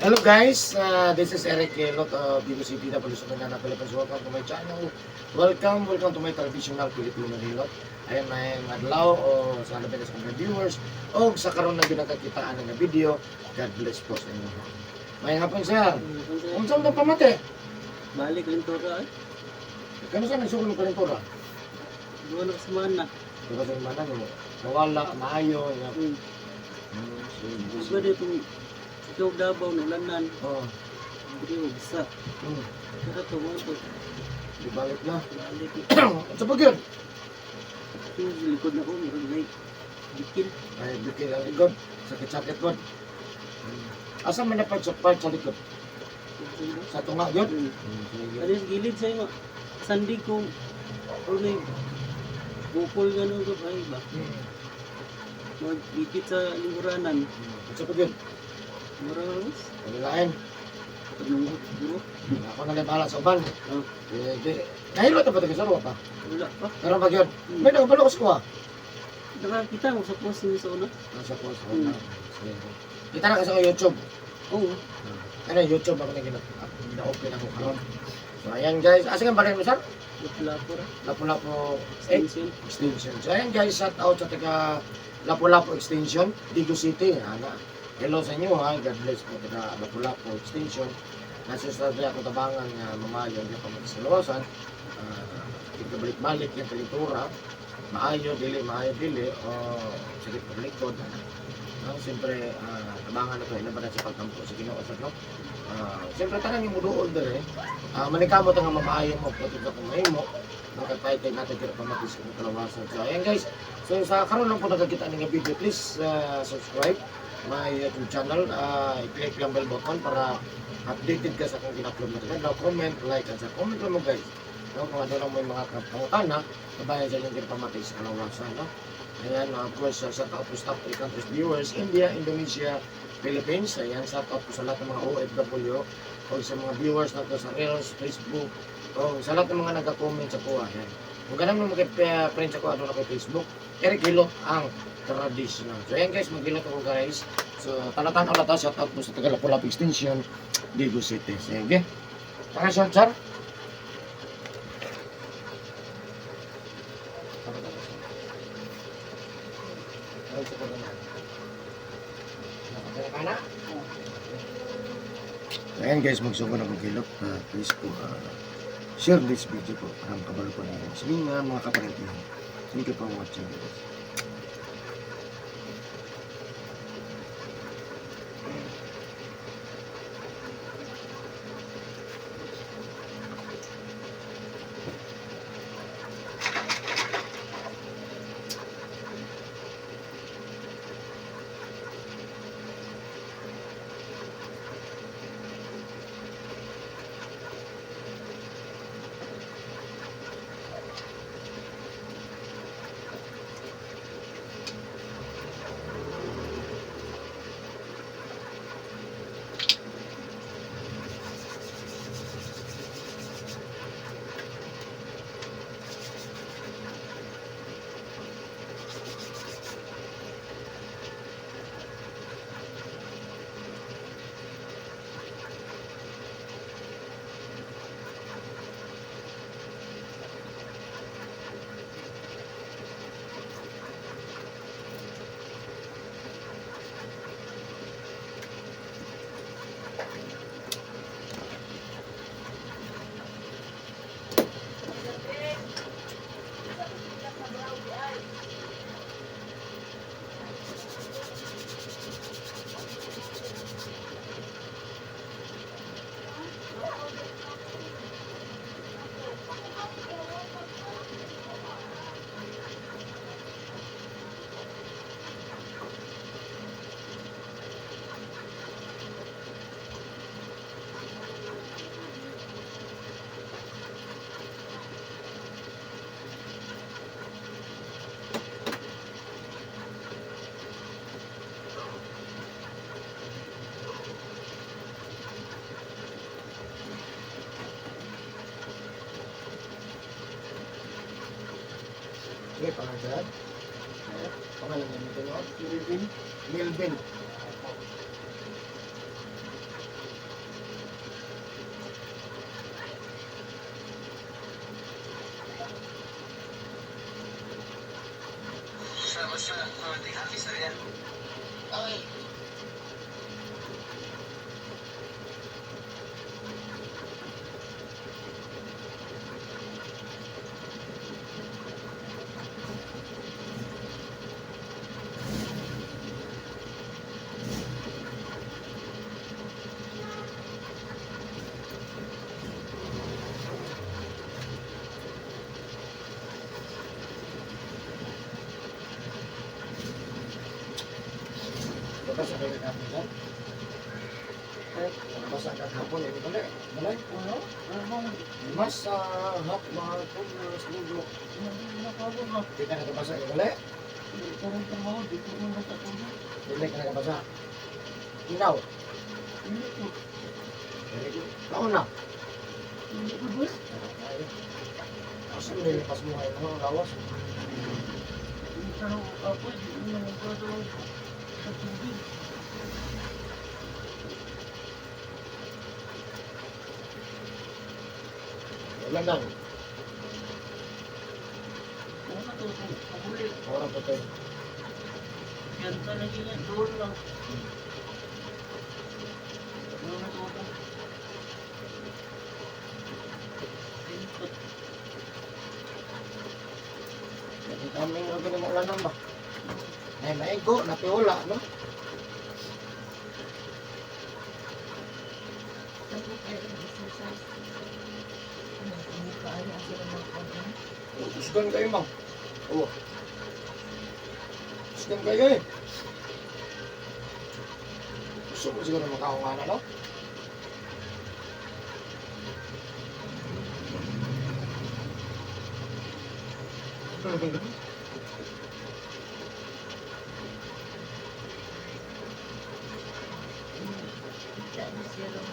Hello guys, this is Eric Kelot of DOCPW sa Manila, Philippines. Welcome to my channel. Welcome, welcome to my traditional Filipino hilot. Ayan, may adlaw o sa labi na sa mga viewers o sa karon na ginakakitaan nga video. God bless po sa inyo. May hapon, sir. Unsa man pamate? Balik kalintura eh. Kano sa nagsugod ng kalintura? Duha na kasemana. Diba sa manan mo? Nawala, maayo. Ya. Diba dito ikaw Davao nulanan. Oh, Diri bisa. Pero to mo to di balik na. balik. Unsa pa gyud? Yung sa likod na ko meron like bikin. Ay, bigay ang likod. Sakit-sakit pod. Asa man na sa part sa likod? Sa tunga gyud? Sige. Ano sa gilid sa imo? Sandig ko or may bukol ganun ko ay ba. Magdikit sa lingkuranan. Unsa pa gyud? Mura ros. Kanilain. Pagnungot siguro. Ako na lang bahala sa uban. Oh, Sige. Nahilo ta ba tayo sa pa? wala pa. Karon pa gyud. May nakabalo ko sa kuha. Nakakita mo sa post niyo sa una. Nasa post ko na. Sige. Kita na kasi sa YouTube. Oo. Ano YouTube ako na gina-open ako karon. So ayan guys, asa nga balay mo, sir? Lapu-lapu ra. Lapu-Lapu eh, Extension. Extension. So ayan guys, shout out sa taga Lapu-Lapu Extension, Digo City. Ana. Hello sa inyo ha. God bless po taga Lapu-Lapu Extension. Nasa sa ako tabangan nga mamayo di pa magsaluwasan. Balik-balik yung kalintura. Maayo dili, maayo dili o sakit paglikod. Ana. No, siyempre, tabangan na to, ilaban na sa pagtampo sa Ginoo sa no. Siyempre tanan yung muduol dere. Manikamot ang mamaayo mo pati ka kung mahimo makapaytay natin kaya pamatis ang kalawasan. So ayan guys, so sa karon lang po nakakita ng video, please subscribe my YouTube channel, i-click lang bell button para updated ka sa akong gina-upload na tagal. Comment, like, at sa comment lang mo guys. No, kung ano lang may mga pangutana, kabayan sa inyong pamatis sa kalawasan. No? Ayan, of course, shout out to top 3 countries viewers, India, Indonesia, Philippines. Ayan, shout out po sa lahat ng mga OFW o sa mga viewers nato sa Reels, Facebook, o sa lahat ng mga nagka-comment sa kuha. Ayan. Kung ganun mo makip-friend sa kuha doon ako Facebook, Eric Hilot ang traditional. So ayan guys, maghilot ako guys. So talatan ulit ta, shout out po sa Tagalapulap Extension, Digo City. Sige. Taka short, sir. So ayan guys, magsugod ako gilot. Please po, share this video po para makabalo po ninyo. Sige nga mga kaparintihan. Thank you for watching guys. Sige, pangalan sir. Pangalan niya nito no? Melvin. Melvin. Ay. Nabasa kayo kagahapon, sir? Eh, Nabasa kagahapon, eh. Balik, balik. ano? Ano bang Mas sa hap, mga kung slugo. Hindi na kabo ba? Hindi ka nakabasa, eh. Balik. Hindi ko rin trabaho, di ko rin basta tubig. Hindi ka nakabasa. Ikaw. Hindi ko. Very good. Taon na. Hindi ko boss. Kasi nilipas mo ngayon mga lawas. Hindi ka na ako, di ko na magkakaroon sa tubig. Wala lang. Ako na to, pabuli. Orang po tayo. Yan talaga yan, doon lang. Doon na to ako. Input. Nakita kami nga ganun mo ulan ba? Ay, maigo, napiwala, no? Tapos ay exercise. Ano, hindi pa ala sila mga kwan. Tusgan kayo, ma'am. Oo. Tusgan kayo eh. Gusto mo siguro makaunga na, no? Kita ni siya lang.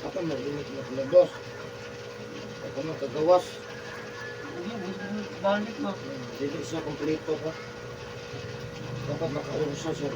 Ako malimit na kulabos. Ako magkagawas. Hindi, mas balik ba? Dili siya kompleto pa. Dapat makaursa siya.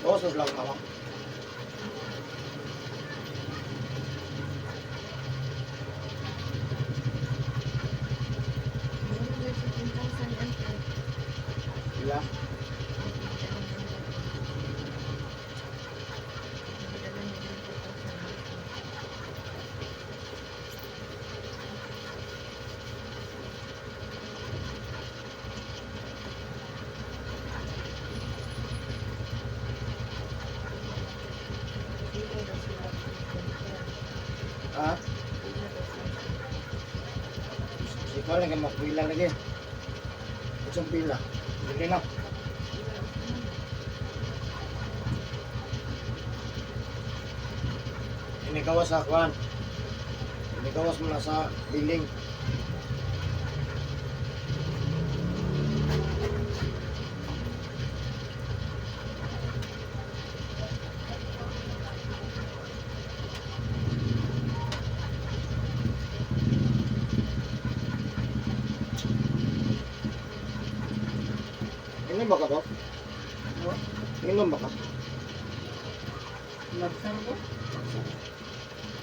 Gawas na silang mama. Sila. Ha? Si ko lang mapila lagi. Isang pila. Hindi na. Inikawas sa kwan. Inikawas mo na sa billing. Inom ba ka ba? No? Inom ba ka? Magsar ko.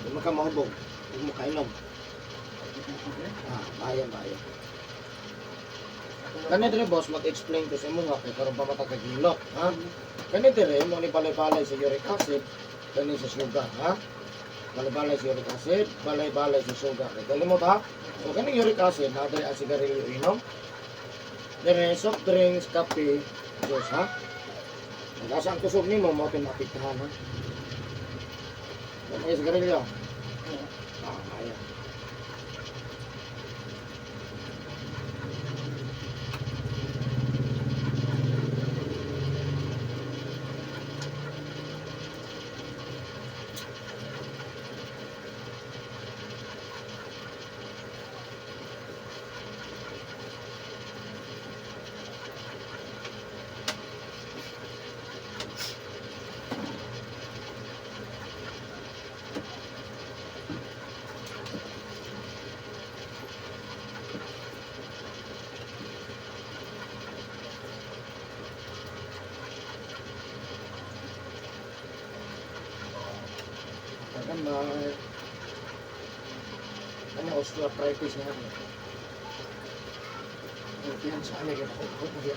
Huwag mo ka mahubog. Huwag mo kainom. Ah, bayan, bayan. Kani dire boss, mag-explain ko sa imo nga kay karon pa mata kagilok, ha? Kani dire mo ni balay-balay sa uric acid, kani sa sugar, ha? Balay-balay sa uric acid, balay-balay sa sugar. Kay kalimot ha? So kani uric acid na dire ang sigarilyo inom. Dire soft drinks, kape, juice, ha? Nagasa ang kusog nimo mo pinapitahan, ha? Kani sigarilyo. Ah, ayan. Tagan na ano osteoarthritis na yan. Ang tiyan sa amin, ako ako ako.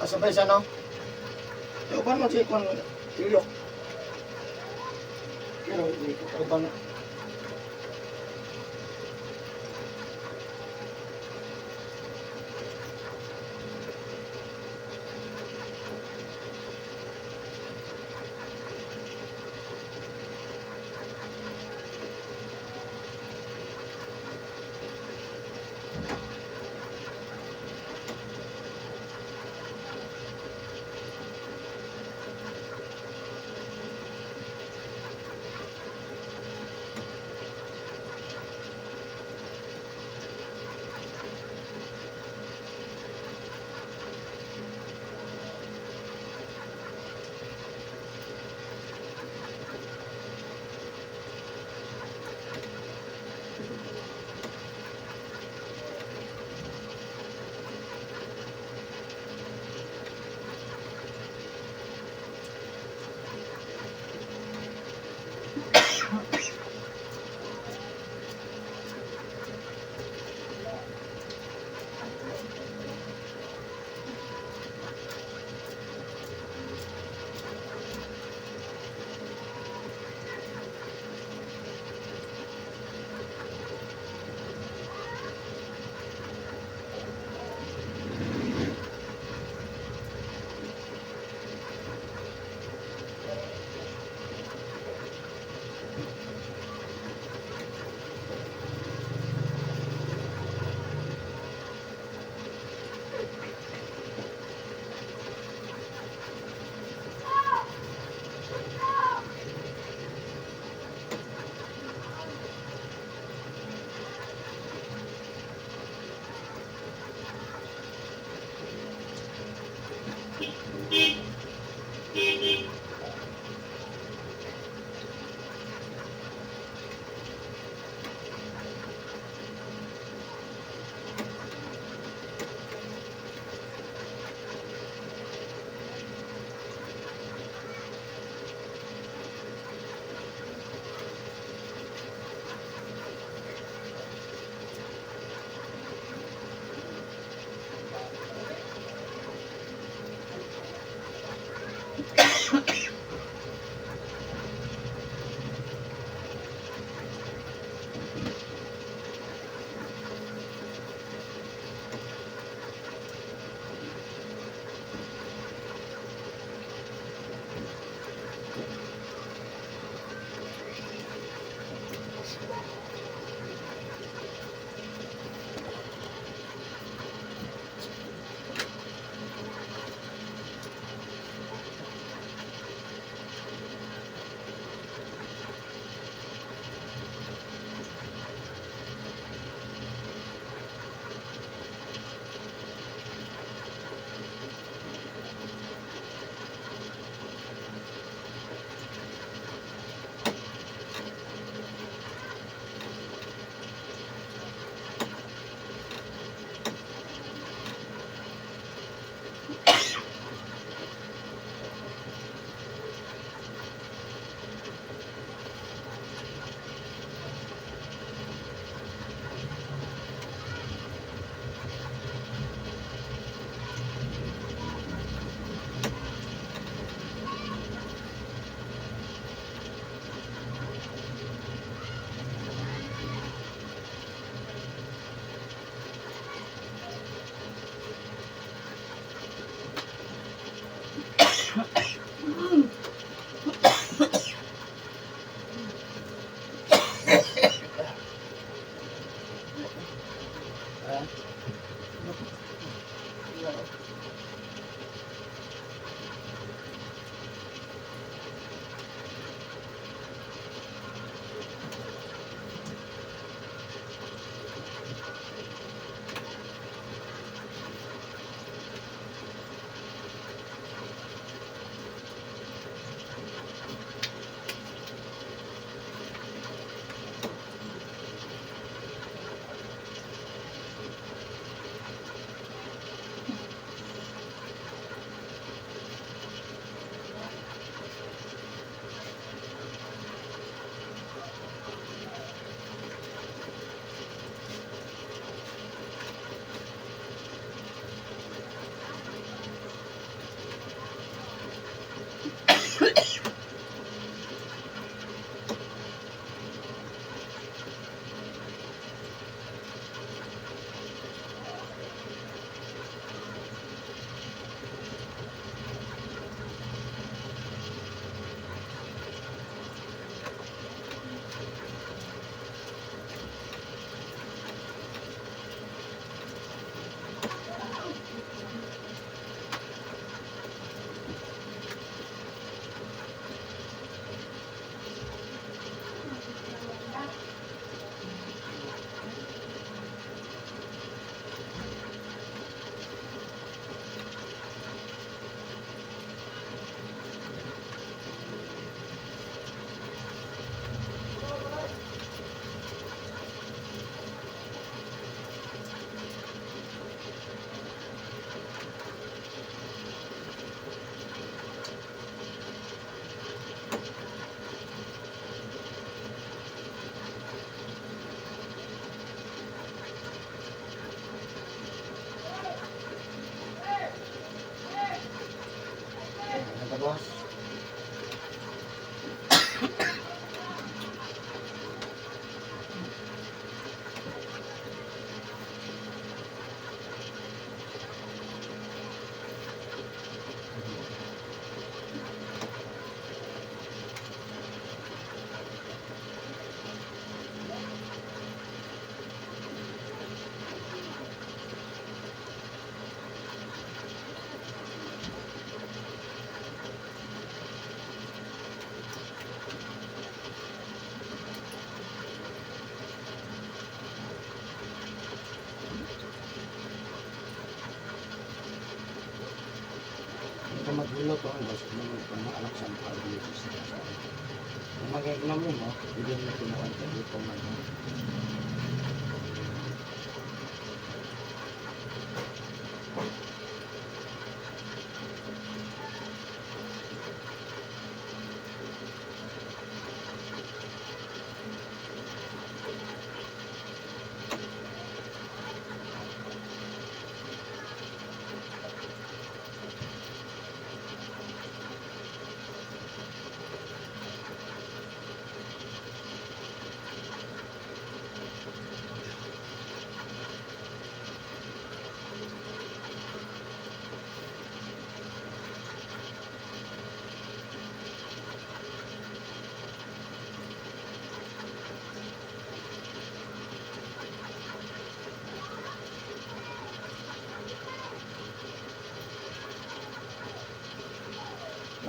Asa ba isa, no? Eh, uban man siya kung ilok. Pero, uban na. maghulot ang bas mga anak sa mga Jesus na sa. Ang mga mo no, hindi mo tinuan kay ito man. No?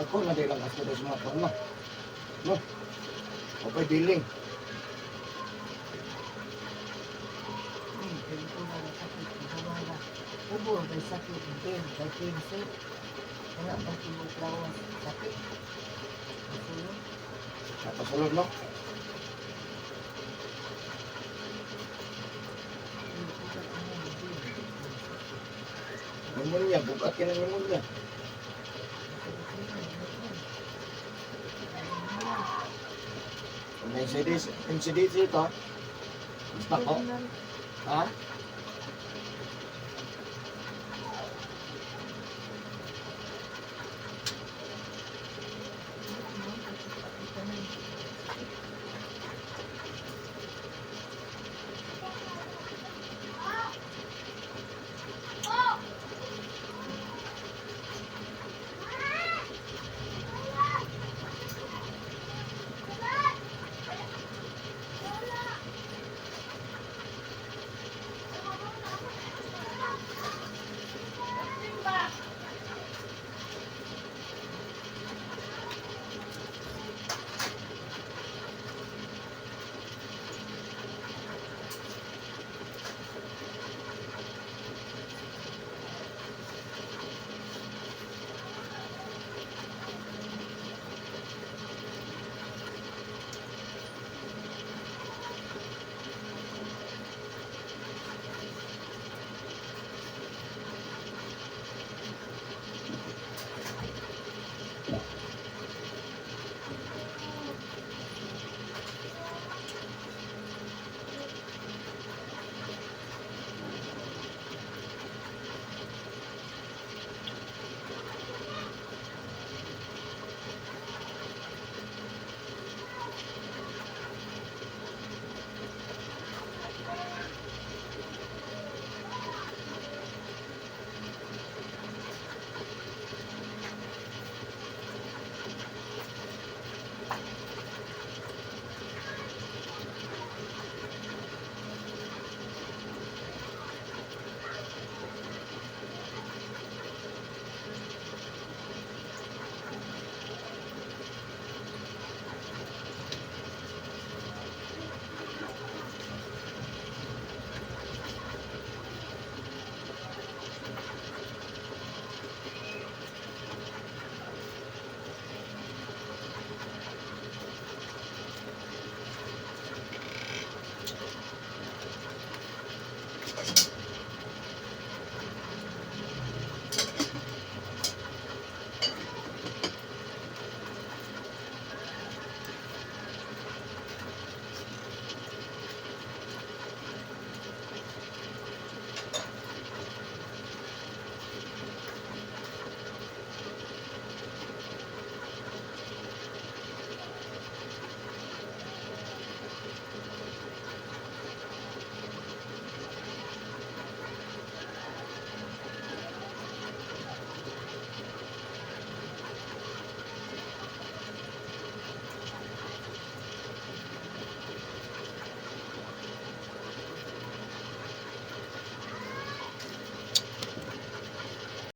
Ako na lang asto sa mga pang no. No. Okay dealing. Ay, ganito na sakit. Humala. Ubo, may sakit. Din, kay pinsi. Wala pang tibok lawas. Sakit. Masulong. Napasulod no. Pneumonia, bugat ka ng pneumonia. Kung may NCDC, NCDC ito, basta ko, ha?